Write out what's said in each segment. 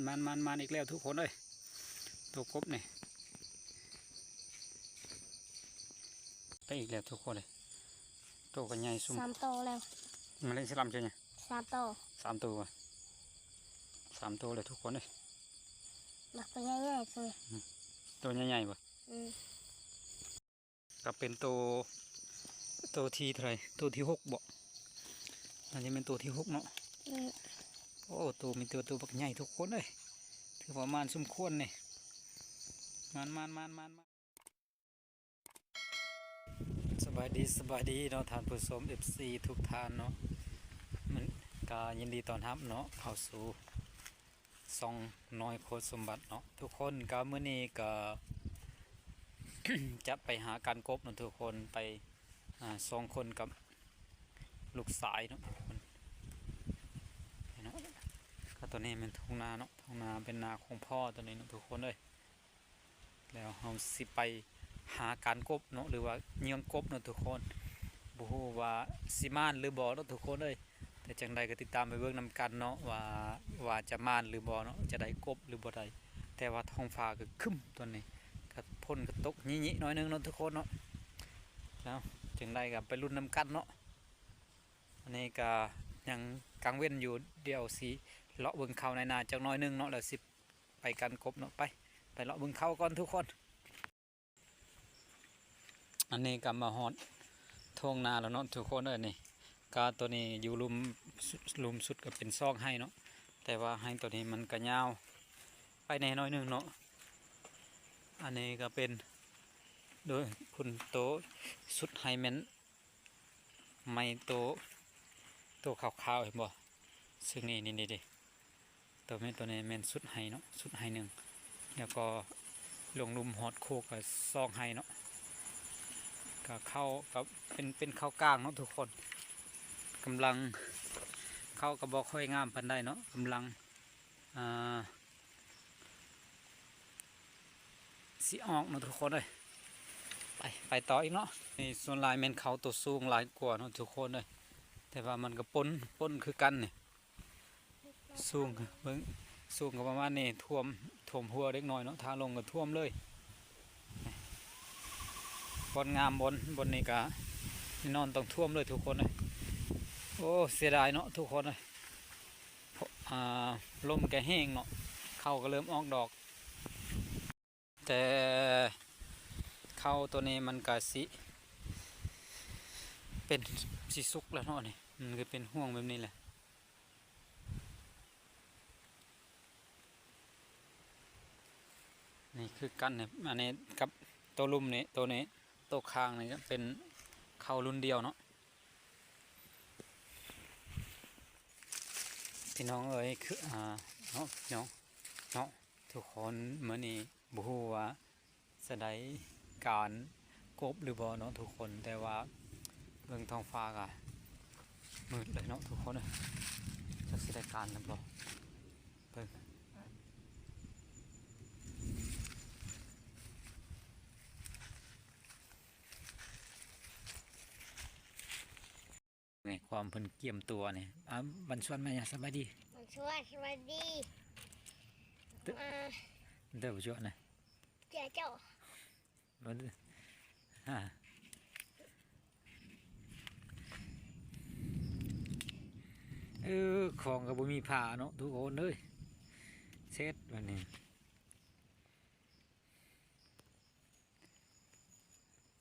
ມານໆໆ ອີກແລ້ວທຸກຄົນເອີຍ ໂຕກົບນີ້ ໄປອີກແລ້ວທຸກຄົນເອີຍ ໂຕກໍໃຫຍ່ຊຸ່ມ ສາມໂຕແລ້ວ ມາເລັງສະລຳເທື່ອນີ້ ສາມໂຕ ສາມໂຕຫວາ ສາມໂຕແລ້ວທຸກຄົນເອີຍ ບັກໂຕໃຫຍ່ໆ ໂຕໃຫຍ່ໆ ບໍ່ ອືມ ກໍເປັນໂຕ ໂຕທີເທົ່າໃດ ໂຕທີຫົກບໍ ອັນນີ້ແມ່ນໂຕທີຫົກເນາະ ອືມ ໂອ້ ໂຕມີແຕ່ໂຕບັກໃຫຍ່ທຸກຄົນເອີຍ ຖືວ່າມານສົມຄວນນີ້ ມານໆໆໆ ສະບາຍດີ ສະບາຍດີເນາະ ທ່ານຜູ້ຊົມ ເອັຟຊີ ທຸກທ່ານເນາະ ມັນ ກໍຍິນດີຕ້ອນຮັບເນາະ ເຂົ້າສູ່ ຊ່ອງນ້ອຍໂຄດສົມບັດເນາະທຸກຄົນ ກໍມື້ນີ້ກໍ ຈະໄປຫາການກົບເນາະທຸກຄົນ ໄປ ອ່າ ສອງຄົນກັບລູກຊາຍເນາະທຸກຄົນ ເນາະ ກໍຕົວນີ້ແມ່ນທົ່ງນາເນາະ ທົ່ງນາເປັນນາຂອງພໍ່ຕົວນີ້ເນາະທຸກຄົນເອີຍ. ແລ້ວເຮົາຊິໄປຫາການກົບເນາະ ຫຼືວ່າເຫຍື່ອກົບເນາະທຸກຄົນ ບໍ່ຮູ້ວ່າຊິມານຫຼືບໍ່ເນາະທຸກຄົນເອີຍ ແຕ່ຈັ່ງໃດກໍຕິດຕາມໄປເບິ່ງນຳກັນເນາະ ວ່າ ວ່າຈະມານຫຼືບໍ່ເນາະ ຈະໄດ້ກົບຫຼືບໍ່ໄດ້ ແຕ່ວ່າທ້ອງຟ້າກໍຄຶ້ມຕອນນີ້ ກໍຝົນກໍຕົກຍິໆໜ້ອຍໜຶ່ງເນາະທຸກຄົນເນາະ ແລ້ວຈັ່ງໃດກໍໄປລຸ້ນນຳກັນເນາະ ອັນນີ້ກໍຍັງກາງເວັນຢູ່ ດຽວຊິເລາະເບິ່ງເຂົ້າໃນນາຈັກໜ້ອຍໜຶ່ງເນາະ ແລ້ວຊິ ໄປການກົບເນາະ ໄປ ໄປເລາະເບິ່ງເຂົ້າກ່ອນທຸກຄົນ ອັນນີ້ກໍມາຮອດທົ່ງນາແລ້ວເນາະທຸກຄົນເອີຍ ນີ້ກໍຕົວນີ້ຢູ່ລຸ່ມ ລຸ່ມສຸດກໍເປັນຊອກໄຮ່ເນາະ ແຕ່ວ່າໄຮ່ຕົວນີ້ມັນກໍຍາວໄປແດ່ໜ້ອຍໜຶ່ງເນາະ ອັນນີ້ກໍເປັນໂດຍພຸ້ນໂຕສຸດໄຮ່ແມ່ນ ໄມ້ໂຕ ໂຕຂາວໆ ເຫັນບໍ່ ຊຶ່ງນີ້ ນີ້ ນີ້ເດ້ ໂຕແມ່ນ ໂຕນີ້ແມ່ນສຸດໄຮ່ເນາະ ສຸດໄຮ່ໜຶ່ງ ແລ້ວກໍລົງລຸ່ມຮອດໂຄກກໍຊອກໄຮ່ເນາະ ກໍເຂົ້າກໍເປັນ ເປັນເຂົ້າກ້າງເນາະທຸກຄົນ ກຳລັງ ເຂົ້າກໍບໍ່ຄ່ອຍງາມປານໃດເນາະ ກຳລັງ ອ່າ ຊິອອກເນາະທຸກຄົນເອີຍ ໄປ ໄປຕໍ່ອີກເນາະ ນີ້ສ່ວນຫຼາຍແມ່ນເຂົ້າໂຕສູງຫຼາຍກວ່າເນາະທຸກຄົນເອີຍ ແຕ່ວ່າມັນກໍປົນ ປົນຄືກັນນີ້ ສູງ ເບິ່ງ ສູງກໍປະມານນີ້ ຖ້ວມ ຖ້ວມຫົວເດັກນ້ອຍເນາະ ຖ້າລົງກໍຖ້ວມເລີຍ ບ່ອນງາມ ບ່ອນ ບ່ອນນີ້ກໍແນ່ນອນຕ້ອງຖ້ວມເລີຍທຸກຄົນເອີຍ ໂອ້ ເສຍດາຍເນາະທຸກຄົນເອີຍ. ອ່າ ລົມກໍແຮງເນາະ ເຂົ້າກໍເລີ່ມອອກດອກ ແຕ່ເຂົ້າຕົວນີ້ມັນກໍຊິເປັນ ຊິສຸກແລ້ວເນາະ ນີ້ ມັນກໍເປັນຮ່ວງແບບນີ້ແຫຼະ ນີ້ຄືກັນ ອັນນີ້ກັບໂຕລຸ່ມນີ້ ໂຕນີ້ ໂຕຂ້າງນີ້ເປັນເຂົ້າລຸ້ນດຽວເນາະ. ພີ່ນ້ອງເອີຍ ຄື ອ່າ ເນາະ ພີ່ນ້ອງເນາະ ທຸກຄົນ ມື້ນີ້ບໍ່ຮູ້ວ່າຊິໄດ້ການກົບຫຼືບໍ່ເນາະທຸກຄົນ ແຕ່ວ່າເບິ່ງທ້ອງຟ້າກະມືດເລີຍເນາະທຸກຄົນເອີຍ ຈັກຊິໄດ້ການຫຼືບໍ່ ເບິ່ງ ນີ້ຄວາມເພິ່ນກຽມຕົວນີ້ ອ່າ ບັນຊວນມາຫຍັງ ສະບາຍດີ ບັນຊວນ ສະບາຍດີ ເດີ ມາ ເດີ ບັນຊວນນະ ເຈົ້າ ເຈົ້າ ເອີ ຂອງກໍບໍ່ມີຜ້າເນາະທຸກຄົນເອີຍ ເຊັດບັດນີ້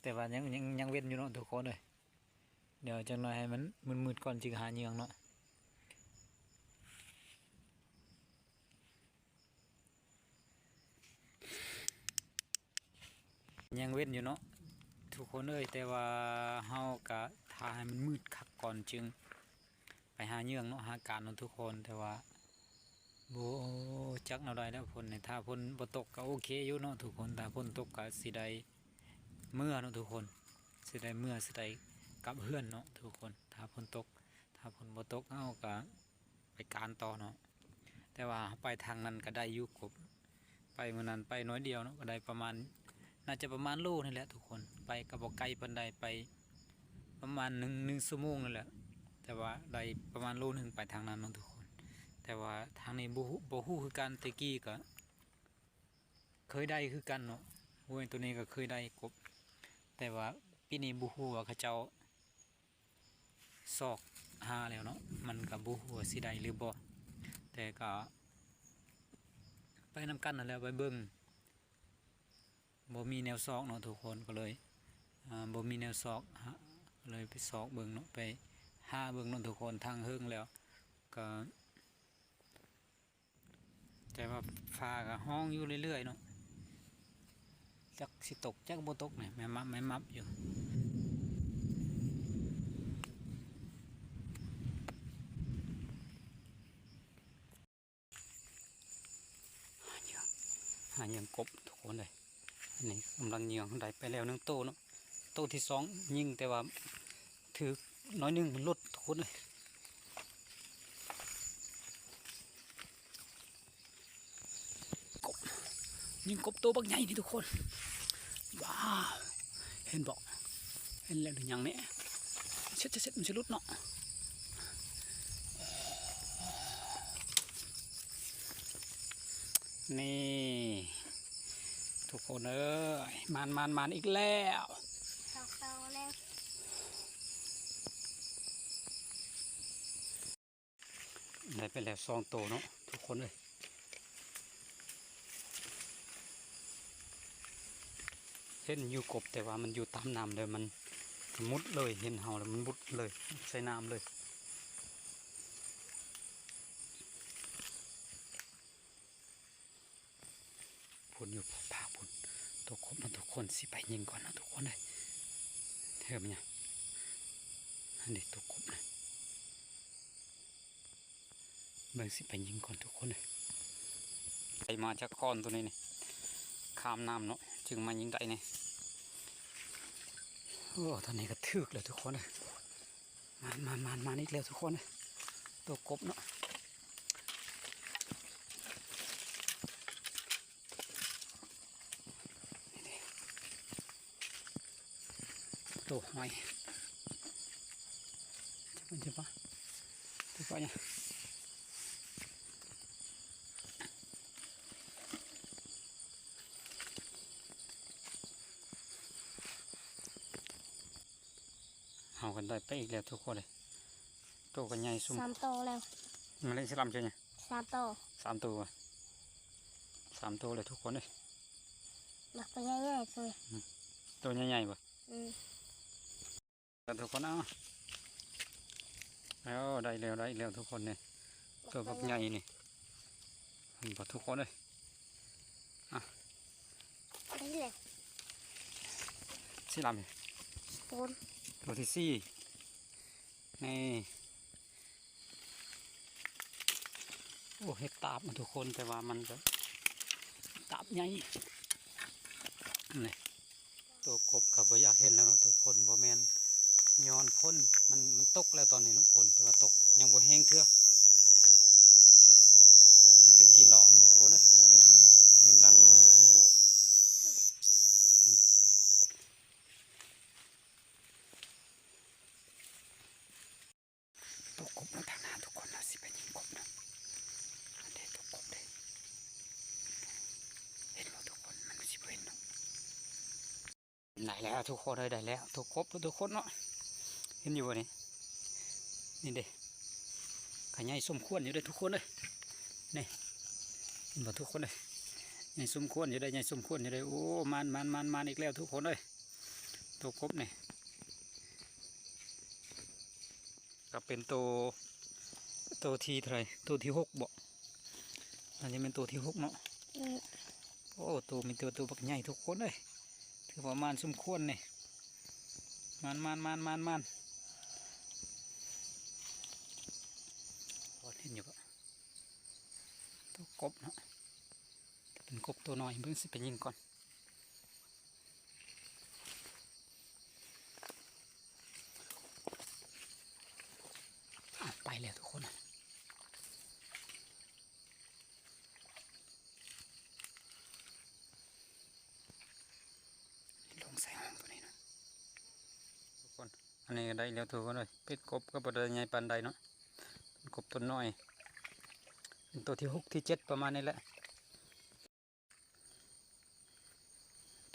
ແຕ່ວ່າຍັງ ຍັງ ຍັງເວັນຢູ່ເນາະທຸກຄົນເອີຍ ດຽວຈັກໜ້ອຍໃຫ້ມັນມືດໆກ່ອນຈຶ່ງຫາເຫຍື່ອເນາະ ຍັງເວັນຢູ່ເນາະທຸກຄົນເອີຍ ແຕ່ວ່າເຮົາກະຖ້າໃຫ້ມັນມືດຄັກກ່ອນຈຶ່ງ ໄປຫາເຫຍື່ອເນາະ ຫາການເນາະທຸກຄົນ ແຕ່ວ່າບໍ່ຈັກແນວໃດແລ້ວ ຝົນນີ້ ຖ້າຝົນບໍ່ຕົກກໍໂອເຄຢູ່ເນາະທຸກຄົນ ຖ້າຝົນຕົກກໍຊິໄດ້ເມືອເນາະທຸກຄົນ ຊິໄດ້ເມືອ ຊິໄດ້ກັບເຮືອນເນາະທຸກຄົນ ຖ້າຝົນຕົກ ຖ້າຝົນບໍ່ຕົກເຮົາກໍໄປການຕໍ່ເນາະ ແຕ່ວ່າເຮົາໄປທາງນັ້ນກໍໄດ້ຢູ່ ກົບ ໄປມື້ນັ້ນໄປໜ້ອຍດຽວເນາະ ກໍໄດ້ປະມານ ໜ້າຈະປະມານໂລນີ້ແຫຼະທຸກຄົນ ໄປກໍບໍ່ໄກປານໃດ ໄປປະມານໜຶ່ງ ໜຶ່ງຊົ່ວໂມງນີ້ແຫຼະ ແຕ່ວ່າໄດ້ປະມານໂລໜຶ່ງໄປທາງນັ້ນເນາະທຸກຄົນ ແຕ່ວ່າທາງນີ້ບໍ່ຮູ້ ບໍ່ຮູ້ຄືກັນ. ແຕ່ກີ້ກໍເຄີຍໄດ້ຄືກັນເນາະ. ໂອ້ຍ ໂຕນີ້ກໍເຄີຍໄດ້ກົບ ແຕ່ວ່າປີນີ້ບໍ່ຮູ້ວ່າເຂົາເຈົ້າ ຊອກຫາແລ້ວເນາະ ມັນກໍບໍ່ຮູ້ວ່າຊິໄດ້ຫຼືບໍ່ ແຕ່ກໍໄປນຳກັນຫັ້ນແຫຼະ ໄປເບິ່ງ. ບໍ່ມີແນວຊອກເນາະທຸກຄົນ ກໍເລີຍ ອ່າ ບໍ່ມີແນວຊອກ ຫາ ກໍເລີຍໄປຊອກເບິ່ງເນາະ ໄປຫາເບິ່ງເນາະທຸກຄົນ. ທາງເທິງແລ້ວກໍ ແຕ່ວ່າຟ້າກໍຮ້ອງຢູ່ເລື້ອຍໆເນາະ ຈັກຊິຕົກຈັກບໍ່ຕົກນີ້ ແມ່ນມັບແມ່ນມັບຢູ່. ຫາເຫຍື່ອ ຫາເຫຍື່ອກົບທຸກຄົນເອີຍ. ອັນນີ້ກຳລັງເຫຍື່ອ ໄດ້ໄປແລ້ວໜຶ່ງໂຕເນາະ ໂຕທີສອງຍິງ ແຕ່ວ່າຖືກໜ້ອຍໜຶ່ງ ມັນຫຼຸດທຸກຄົນເອີຍ. ກົບ ຍິງກົບໂຕບັກໃຫຍ່ນີ້ທຸກຄົນ. ວ້າວ ເຫັນບໍ່ ເຫັນແລ້ວຫຼືຍັງນີ້? ເຊັດໆໆ ມັນຊິຫຼຸດເນາະ. ນີ້ທຸກຄົນເອີຍ ມານໆໆ ອີກແລ້ວ ສອງໂຕແລ້ວ. ໄດ້ໄປແລ້ວສອງໂຕເນາະທຸກຄົນເອີຍ. ເຫັນຢູ່ກົບ ແຕ່ວ່າມັນຢູ່ຕາມນ້ຳເດີ ມັນ ມັນມຸດເລີຍ ເຫັນເຮົາແລ້ວມັນມຸດເລີຍ ໃສ່ນ້ຳເລີຍ. ພຸ້ນຢູ່ພາກພຸ້ນ ຕົວກົບເນາະທຸກຄົນ. ຊິໄປຍິງກ່ອນເນາະທຸກຄົນເອີຍ. ເຮີ້ມຫຍັງ ອັນນີ້ຕົວກົບນະ ເບິ່ງ ຊິໄປຍິງກ່ອນທຸກຄົນເອີຍ. ໄປມາຈາກຄອນຕົວນີ້ນີ້ ຂ້າມນ້ຳເນາະ ຈຶ່ງມາຍິງໄດ້ນີ້. ໂອ້ ຕອນນີ້ກໍຖືກແລ້ວທຸກຄົນເອີຍ. ມາ ມາ ມາ ມາອີກແລ້ວທຸກຄົນເອີຍ ຕົວກົບເນາະ. ໂຕຫອຍ ຈັບມັນ ຈັບປະ ຈັບປະຫຍັງ. ເຮົາກໍໄດ້ໄປອີກແລ້ວທຸກຄົນເອີຍ. ໂຕກໍໃຫຍ່ຊຸ່ມ ສາມໂຕແລ້ວ. ມາເລັຍຊິລຳເຈົ້າຫຍັງ ສາມໂຕ ສາມໂຕ ສາມໂຕແລ້ວທຸກຄົນເອີຍ. ບັກໂຕໃຫຍ່ໆ ໂຕໃຫຍ່ໆບໍ່? ອືມ ແລ້ວທຸກຄົນ ເອົາ ເອົາ ໄດ້ແລ້ວ ໄດ້ແລ້ວທຸກຄົນນີ້ ໂຕບັກໃຫຍ່ນີ້ ເຫັນບໍ່ທຸກຄົນເອີຍ. ອ່ະ ໄດ້ແລ້ວ ຊິລຳ ໂຕ ໂຕທີສີ່ ນີ້. ໂອ້ ເຫັດຕາບມາທຸກຄົນ ແຕ່ວ່າມັນກໍຕາບໃຫຍ່ນີ້. ໂຕກົບກໍບໍ່ຢາກເຫັນແລ້ວເນາະທຸກຄົນ ບໍ່ແມ່ນຍ້ອນຝົນ ມັນ ມັນຕົກແລ້ວຕອນນີ້ເນາະ ຝົນ ແຕ່ວ່າຕົກຍັງບໍ່ແຮງເທື່ອ ເປັນຈີຫຼໍເນາະທຸກຄົນເອີຍ. ເຫັນຫຼັງ ຕົວກົບເນາະ ທາງໜ້າທຸກຄົນ ເຮົາຊິໄປຍິງກົບເນາະ. ອັນເດ ຕົວກົບເດ້ ເຫັນບໍ່ທຸກຄົນ? ມັນຊິບໍ່ເຫັນເນາະ. ໄດ້ແລ້ວທຸກຄົນເອີຍ ໄດ້ແລ້ວ ຕົວກົບເນາະທຸກຄົນເນາະ. ເຫັນຢູ່ບໍ່ນີ້? ນີ້ເດ້ ກໍໃຫຍ່ສົມຄວນຢູ່ເດ້ທຸກຄົນເອີຍ. ນີ້ ເຫັນບໍ່ທຸກຄົນເອີຍ? ໃຫຍ່ສົມຄວນຢູ່ເດ້ ໃຫຍ່ສົມຄວນຢູ່ເດ້. ໂອ້ ມານ ມານ ມານ ມານອີກແລ້ວທຸກຄົນເອີຍ ຕົວກົບນີ້. ກໍເປັນໂຕ ໂຕທີເທົ່າໃດ? ໂຕທີຫົກບໍ? ອາດຈະແມ່ນໂຕທີຫົກເນາະ. ອືມ ໂອ້ ໂຕ ມີແຕ່ໂຕບັກໃຫຍ່ທຸກຄົນເອີຍ. ຖືວ່າມານສົມຄວນນີ້. ມານ ມານ ມານ ມານ ມານ. ໂອ້ ເຫັນຢູ່ບໍ? ຕົວກົບເນາະ. ເປັນກົບຕົວນ້ອຍ ເບິ່ງ ຊິໄປຍິງກ່ອນ. ອ້າວ ໄປແລ້ວທຸກຄົນ ລົງໃສ່ຫ້ອງຕົວນີ້ນະທຸກຄົນ. ອັນນີ້ກໍໄດ້ແລ້ວທຸກຄົນເອີຍ. ເປັນກົບກໍບໍ່ໄດ້ໃຫຍ່ປານໃດເນາະ ເປັນກົບຕົວນ້ອຍ. ໂຕທີຫົກທີເຈັດປະມານນີ້ແຫຼະ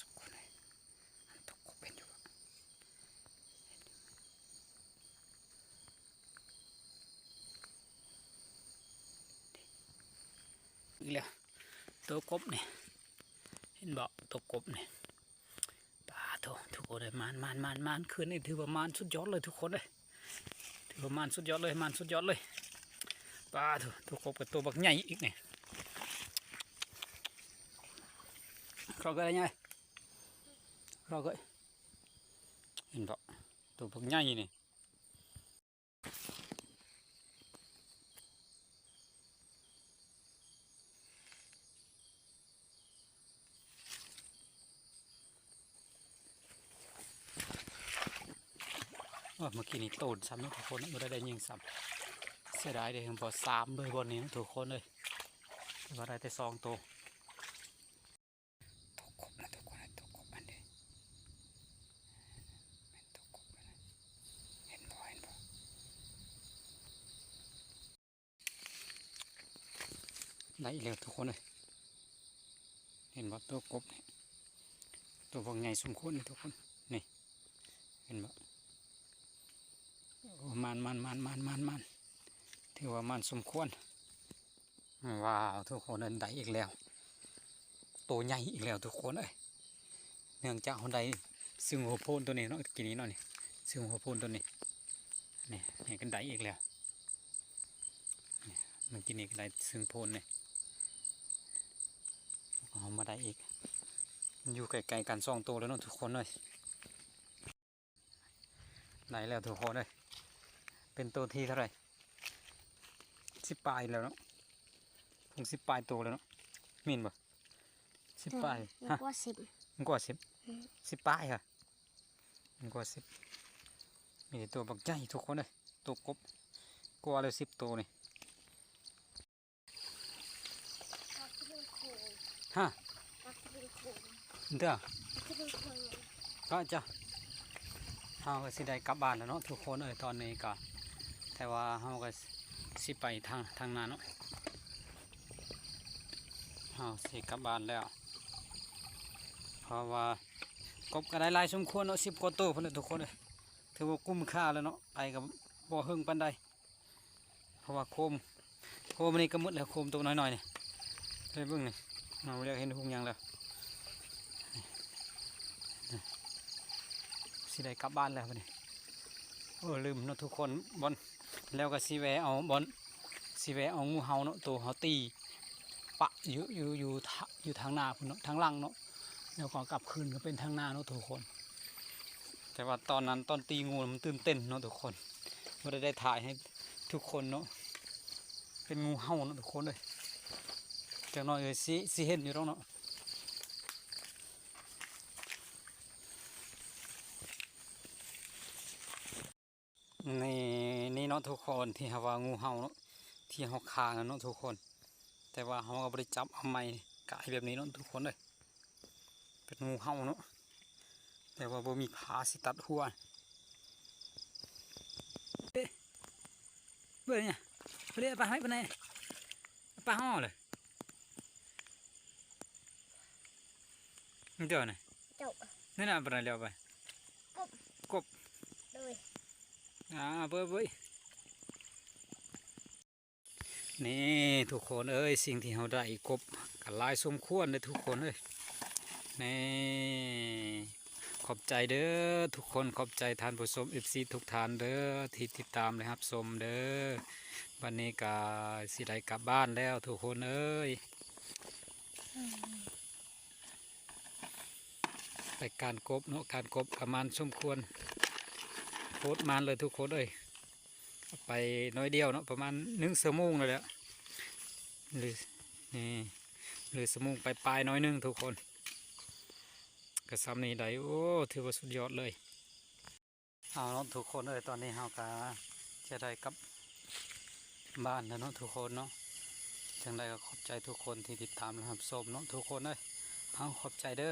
ທຸກຄົນເອີຍ. ຕົກກົບເຫັນຢູ່ບໍ່? ອີກແລ້ວ ໂຕກົບນີ້ ເຫັນບໍ່? ໂຕກົບນີ້ ປາໂທ້ ທຸກຄົນເອີຍ ໝານ ໝານ ໝານ ໝານ ຄືນນີ້ຖືວ່າໝານສຸດຍອດເລີຍທຸກຄົນເອີຍ ຖືວ່າໝານສຸດຍອດເລີຍ ໝານສຸດຍອດເລີຍ. ປາໂທ້ ໂຕກົບກໍໂຕບັກໃຫຍ່ອີກນີ້ ເຂົາກໍໄດ້ໃຫຍ່ ເຂົາກໍ ເຫັນບໍ່? ໂຕບັກໃຫຍ່ນີ້. ໂອ້ ເມື່ອກີ້ນີ້ໂຕນຊ້ຳເນາະທຸກຄົນ ບໍ່ໄດ້ ໄດ້ຍິງຊ້ຳ ເສຍດາຍເດ້ ບໍ່ສາມເລີຍບ່ອນນີ້ເນາະທຸກຄົນເອີຍ ຖືວ່າໄດ້ແຕ່ສອງໂຕ. ຕົກກົບນະທຸກຄົນ ຕົກກົບອັນເດ້ ແມ່ນຕົກກົບອັນນັ້ນ ເຫັນບໍ່ ເຫັນບໍ່? ໄດ້ອີກແລ້ວທຸກຄົນເອີຍ ເຫັນບໍ່? ຕົກກົບນີ້ ໂຕບັກໃຫຍ່ສົມຄວນນີ້ທຸກຄົນ ນີ້ ເຫັນບໍ່? ໂອ້ ໝານ ໝານ ໝານ ໝານ ໝານ ໝານ ຖືວ່າໝານສົມຄວນ. ວ້າວ ທຸກຄົນເອີຍ ໄດ້ອີກແລ້ວ ໂຕໃຫຍ່ອີກແລ້ວທຸກຄົນເອີຍ ເນື່ອງຈາກເຮົາໄດ້ຊຶງຫົວໂພນໂຕນີ້ເນາະ ກີ້ນີ້ເນາະ ນີ້ຊຶງຫົວໂພນໂຕນີ້ ນີ້ ນີ້ກໍໄດ້ອີກແລ້ວ ນີ້ ເມື່ອກີ້ນີ້ກໍໄດ້ຊຶງໂພນນີ້ ເຮົາມາໄດ້ອີກ ມັນຢູ່ໃກ້ໆກັນສອງໂຕແລ້ວເນາະທຸກຄົນເອີຍ. ໄດ້ແລ້ວທຸກຄົນເອີຍ ເປັນໂຕທີເທົ່າໃດ ສິບປາຍແລ້ວເນາະ ຄົງສິບປາຍໂຕແລ້ວເນາະ ແມ່ນບໍ່? ສິບປາຍ ມັນກວ່າສິບ ມັນກວ່າສິບ ອືມ ສິບປາຍຫະ ມັນກວ່າສິບ ມີແຕ່ໂຕບັກໃຫຍ່ທຸກຄົນເອີຍ ໂຕກົບ ກວ່າແລ້ວສິບໂຕນີ້. ຮະ ເດີ ກະຈະ ເຮົາກໍຊິໄດ້ກັບບ້ານແລ້ວເນາະທຸກຄົນເອີຍ ຕອນນີ້ກໍ ແຕ່ວ່າເຮົາກໍຊິໄປທາງ ທາງໜ້າເນາະ ເຮົາຊິກັບບ້ານແລ້ວ ເພາະວ່າກົບກໍໄດ້ຫຼາຍສົມຄວນເນາະ ສິບກວ່າໂຕພຸ້ນແຫຼະທຸກຄົນເອີຍ ຖືວ່າຄຸ້ມຄ່າແລ້ວເນາະ ໄປກໍບໍ່ເຮິງປານໃດ. ເພາະວ່າໂຄມ ໂຄມນີ້ກໍໝົດແລ້ວ ໂຄມໂຕນ້ອຍໆນີ້ ໄປເບິ່ງນີ້ ເຮົາຢາກເຫັນຮຸ່ງຫຍັງແລ້ວ ຊິໄດ້ກັບບ້ານແລ້ວບັດນີ້. ໂອ້ ລືມເນາະທຸກຄົນ ບ່ອນ ແລ້ວກໍຊິແວ່ເອົາບ່ອນ ຊິແວ່ເອົາງູເຫົ່າເນາະ ໂຕເຮົາຕີປະຢູ່ ຢູ່ ຢູ່ ຢູ່ທາງໜ້າພຸ້ນເນາະ ທາງຫຼັງເນາະ ແລ້ວກໍກັບຄືນກໍເປັນທາງໜ້າເນາະທຸກຄົນ. ແຕ່ວ່າຕອນນັ້ນຕອນຕີງູມັນຕື່ນເຕັ້ນເນາະທຸກຄົນ ບໍ່ໄດ້ ໄດ້ຖ່າຍໃຫ້ທຸກຄົນເນາະ ເປັນງູເຫົ່າເນາະທຸກຄົນເອີຍ ຈັກໜ້ອຍເອີຍ ຊິ ຊິເຫັນຢູ່ດອກເນາະ. ນີ້ ນີ້ເນາະທຸກຄົນ ທີ່ເຮົາວ່າງູເຫົ່າເນາະ ທີ່ເຮົາຂ້າງເນາະທຸກຄົນ ແຕ່ວ່າເຮົາກໍບໍ່ໄດ້ຈັບເອົາໄມ້ກາຍແບບນີ້ເນາະທຸກຄົນເອີຍ ເປັນງູເຫົ່າເນາະ ແຕ່ວ່າບໍ່ມີຜ້າຊິຕັດຫົວ. ເອີ ເບິ່ງນີ້ ເພິ່ນເອົາປາໄວ້ປານໃດ ປາຫໍ່ເລີຍ ເຈົ້ານະ ເຈົ້າ ນີ້ນະ ປານໃດແລ້ວໄປ ກົບ ກົບ ໂດຍ ອ່າ ເບິ່ງ ເບິ່ງ. ນີ້ທຸກຄົນເອີຍ ສິ່ງທີ່ເຮົາໄດ້ກົບກໍຫຼາຍສົມຄວນເດີທຸກຄົນເອີຍ. ນີ້ ຂອບໃຈເດີທຸກຄົນ ຂອບໃຈທ່ານຜູ້ຊົມ ເອັຟຊີ ທຸກທ່ານເດີ ທີ່ຕິດຕາມ ແລະ ຮັບຊົມເດີ. ບັດນີ້ກໍຊິໄດ້ກັບບ້ານແລ້ວທຸກຄົນເອີຍ. ໄປການກົບເນາະ ການກົບກໍມັນສົມຄວນ ໂຄດມັນເລີຍທຸກຄົນເອີຍ. ໄປໜ້ອຍດຽວເນາະ ປະມານໜຶ່ງຊົ່ວໂມງນີ້ແຫຼະ ຫຼື ນີ້ ຫຼືຊົ່ວໂມງປາຍໆໜ້ອຍໜຶ່ງທຸກຄົນ ກໍຊ່ຳນີ້ໄດ້ ໂອ້ ຖືວ່າສຸດຍອດເລີຍ. ເອົາເນາະທຸກຄົນເອີຍ ຕອນນີ້ເຮົາກໍຈະໄດ້ກັບບ້ານແລ້ວເນາະທຸກຄົນເນາະ. ຈັ່ງໃດກໍຂອບໃຈທຸກຄົນທີ່ຕິດຕາມ ແລະ ຮັບຊົມເນາະທຸກຄົນເອີຍ. ເອົາ ຂອບໃຈເດີ.